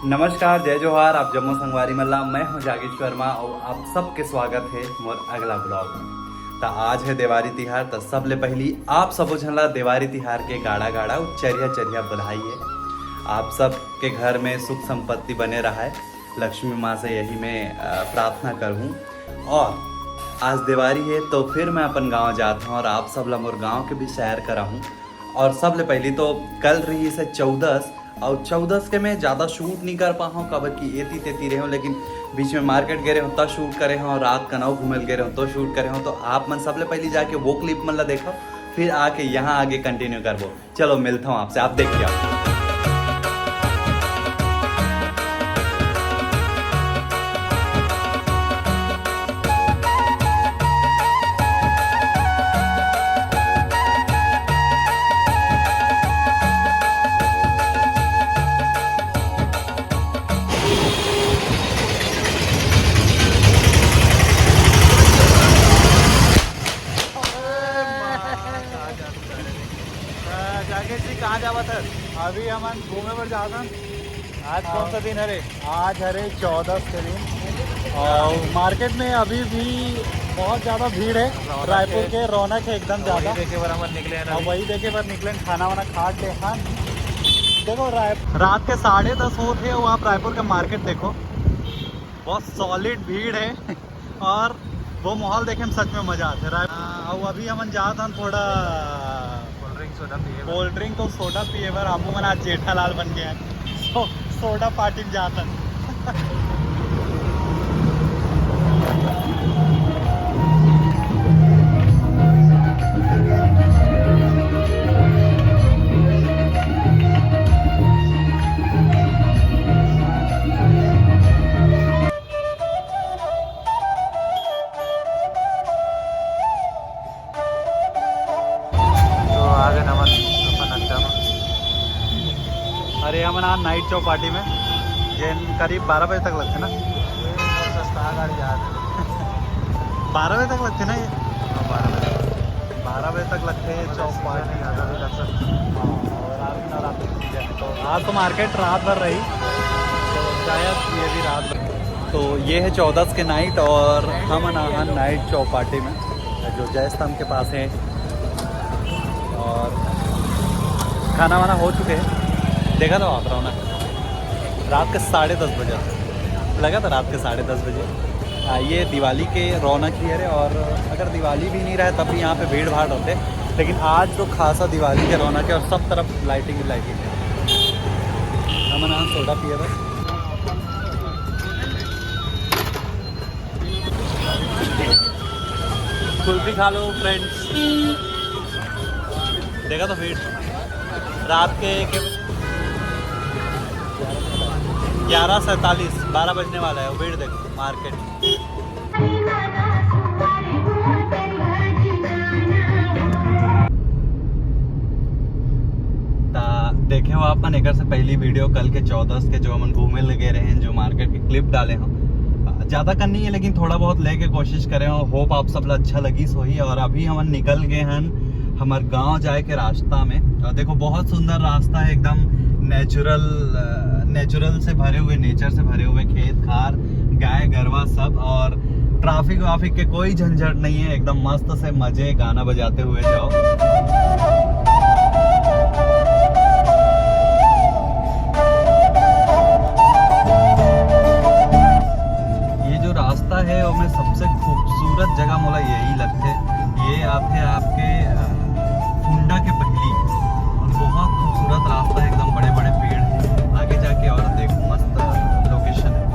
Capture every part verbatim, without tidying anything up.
नमस्कार, जय जोहार, आप जम्मो संगवारी मन ला। मैं हूं जागेश वर्मा और आप सबके स्वागत है मोर अगला ब्लॉग में। त आज है देवारी तिहार, त सबले पहली आप सबो झन ला देवारी तिहार के गाड़ा गाड़ा अउ चरिया चरिया बधाई है। आप सबके घर में सुख संपत्ति बने रहा है, लक्ष्मी माँ से यही मैं, अ, प्रार्थना करूँ। और आज देवारी है तो फिर मैं अपन गांव जात हूँ और आप सब ला मोर गांव के भी सैर कराहूँ। और सबले पहली तो कल रही से चौदस, और चौदस के मैं ज़्यादा शूट नहीं कर पा हूँ, काबर कि एती तेती रहे हूँ, लेकिन बीच में मार्केट गए रहे हूँ, तब शूट करे हूँ, रात कनौ घूमे गए रहे हूँ, तो शूट करे हूँ। तो आप मन सबले पहली जाके वो क्लिप मन ला देखो, फिर आके यहाँ आगे कंटिन्यू करबो। चलो मिलता हूँ आपसे, आप देखिए आप। जागेश जी, कहाँ जावत हस? अभी हमन घूमे बर जात हन। आज कौन सा दिन हरे? आज हरे चौदस के दिन। और मार्केट में अभी भी बहुत ज्यादा भीड़ है। रौनक रायपुर है। के रौनक है एकदम वही ज्यादा। देखे बर हमन निकले हैं और अभी। वही देखे बर निकले हैं, खाना वाना खा के। हाँ, देखो राय-, रात के साढ़े दस होत है, वो आप रायपुर का मार्केट देखो, बहुत सॉलिड भीड़ है। और वो माहौल देखे में सच में मजा आथे। राय-, हाँ, और अभी हमन जात हन थोड़ा कोल्ड ड्रिंक, सोडा पिए बर। कोल्ड ड्रिंक तो सोडा पिए बर, आपू मन आज जेठालाल बन गए हैं। सो, सोडा पार्टी में जात हन। तो आ गए हमन अपन अड्डा में। अरे हमन आज नाइट चौपाटी में, जेन करीब बारह बजे तक लगथे ना। सस्ता गाड़ी जा रहे। बारह बजे तक लगथे ना ये? हाँ, बारह बजे। बारह बजे तक लगथे ये चौपाटी। ज़्यादा भी लग सकता है। हाँ, और रात में, रात में तो आज तो मार्केट रात भर रही, तो शायद ये भी रात भर। तो ये है चौदस के नाइट और हमन आए हन नाइट चौपाटी में, जो जय स्तंभ के पास है। और खाना वाना हो चुके हैं, देखा था आप रौनक, रात के साढ़े दस बजे लगा था, रात के साढ़े दस बजे। हाँ, ये दिवाली के रौनक ही है रे, और अगर दिवाली भी नहीं रहे तब भी यहाँ पे भीड़ भाड़ रहते, लेकिन आज तो खासा दिवाली के रौनक है और सब तरफ लाइटिंग ही लाइटिंग है। हमन आज सोडा पिए बर। कुल्फी खा लो फ्रेंड्स। देखा तो भीड़ रात के एक, ग्यारह सैंतालीस, बारह बजने वाला है। भीड़ देखो मार्केट। ता देखे हो आप मन एकर से पहली वीडियो कल के चौदस के, जो हमन घूमे ले गए रहे हैं, जो मार्केट के क्लिप डाले हो। ज़्यादा कन नहीं है, लेकिन थोड़ा बहुत लेके कोशिश करे हो। होप आप सब ला अच्छा लगिस होही। और अभी हमन निकल गए हन हमर गांव जाए के रास्ता में। और देखो, बहुत सुंदर रास्ता है, एकदम नेचुरल, अ, नेचुरल से भरे हुए, नेचर से भरे हुए खेत खार, गाय गरवा सब, और ट्रैफिक वाफिक के कोई झंझट नहीं है, एकदम मस्त से मजे, गाना बजाते हुए जाओ। ये जो रास्ता है, वो में सबसे खूबसूरत जगह मोला यही लगथे। ये आथे आपके, अ, फुंडा के पहली, और बहुत खूबसूरत रास्ता है, एकदम बड़े बड़े पेड़ हैं। आगे जाके और देखो, मस्त लोकेशन है।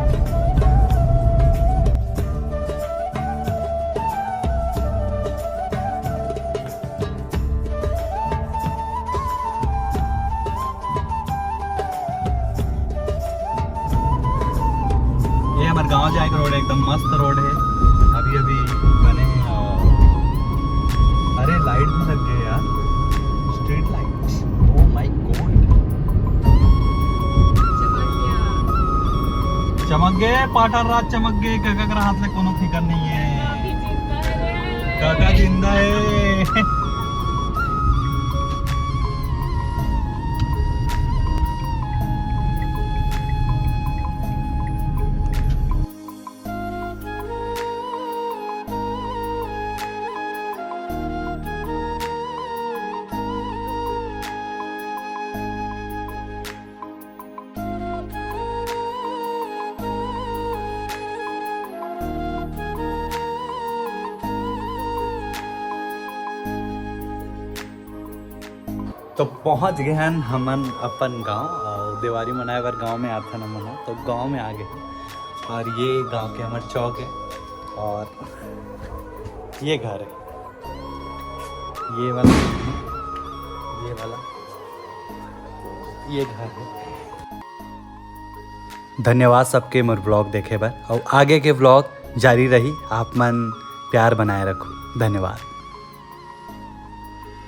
ये हमारे गांव जाए का रोड है, एकदम मस्त रोड है, अभी अभी बने हैं। और अरे, लाइट भी लग गए यार, street lights. Oh my God, चमक गए, पाटर रात चमक गए। कका के रात ले कोनो फिकर नहीं है। काका जिंदा है। तो पहुंच गए हन हमन अपन गांव, और देवारी मनाए बर गांव में आथन हमन ह। तो गांव में आ गए हन, और ये गांव के हमर चौक है, और ये घर है, ये वाला, ये वाला, ये घर है। धन्यवाद सबके मोर vlog देखे बर, और आगे के vlog जारी रही। आप मन प्यार बनाए रखो। धन्यवाद।